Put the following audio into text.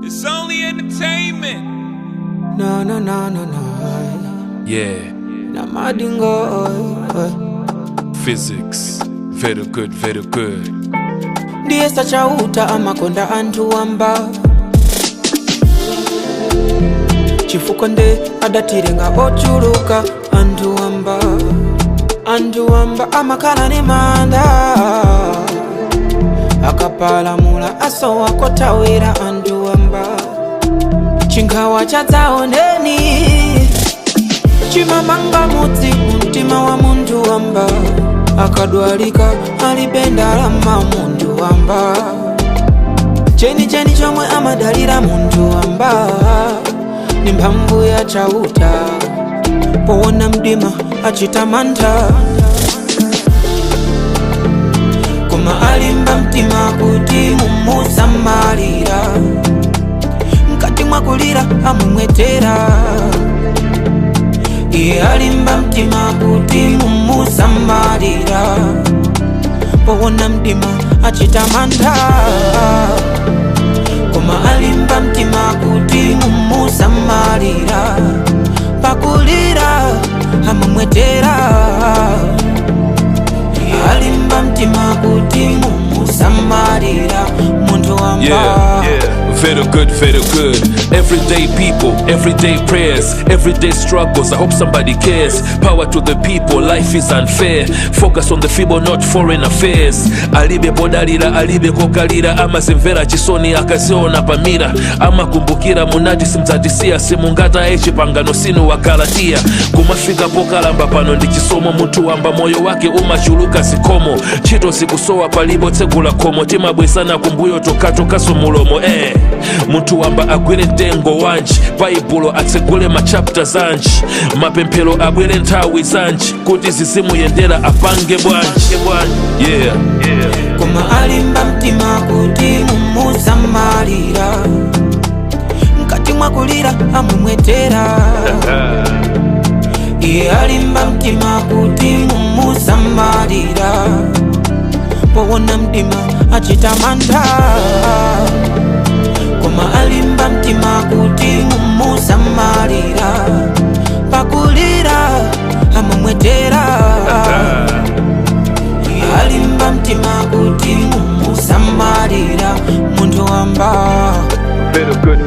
It's only entertainment. No, no, no, no, no. Yeah, Na madingo. Physics. Very good, very good. Ndiye sachauta amakonda anthu wamba, chifukwa nde adatirenga ochuluka anthu wamba. Anthu wamba amakhala ni manda, akapalamula asowa kothawira. Anthu wamba chinkhawa chadzaoneni chimamanga mudzi mumtima wa munthu wamba. Akadwalika alibe ndalama munthu wamba, chenicheni chomwe amadalira munthu wamba ni mphamvu ya Chauta. Powona mdima achita mantha, koma alimba mtima kuti mumusamalira. Mkati mwakulira amumwetera. Iye alimba mtima kuti mumusamalira. Powona mdima achita mantha, koma alimba mtima kuti mumusamalira. Pakulira amumwetera. Iye alimba mtima kuti mumusamalira munthu wamba. Yeah. Very good, very good. Everyday people, everyday prayers, everyday struggles. I hope somebody cares. Power to the people, life is unfair. Focus on the feeble, not foreign affairs. Alibe podalira, alibe kokalira, amazimvera chisoni akaziona pamira. Amakumbukira munati simdzatisiya, simungataye chipangano sinu wa Galatia. Kumafika pokalamba pano ndi chisomo, munthu wamba moyo wake umachuluka zikomo. Ntchito zikusowa palipo tsegula khomo, timabwesana kumbuyo tokatokaso mulomo eh. Munthu wamba agwire mtengo wanji, Baibulo atsegule machapter zanji, mapemphero abwere nthawi zanji, kuti zizimuyendera apange bwanji? Yeah. Koma alimba mtima kuti mumusamalira. Mkati mwakulira amumwetera. Iye alimba mtima kuti mumusamalira. Powona mdima achita mantha, koma alimba mtima kuti mumusamalira. Pakulira amumwetera. Alimba mtima kuti mumusamalira munthu wamba. Very good.